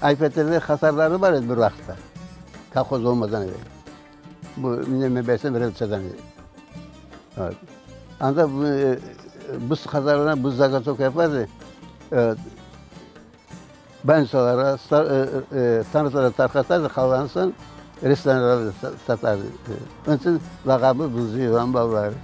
Ayfeterde hasarları bar edi bir vaqıtta, kolhoz olmadan evel. Bu, men bilsem, revolyutsiyadan evel. Evet. Anda bu, buz hasarlarına buz zagotovka yapardı. Evet. Bolnitsalara, stantsiyalara tarqatardı, qalğanı soñ restoranlara satardı. Onıñ içün lağabı Buzlu yılan balaları.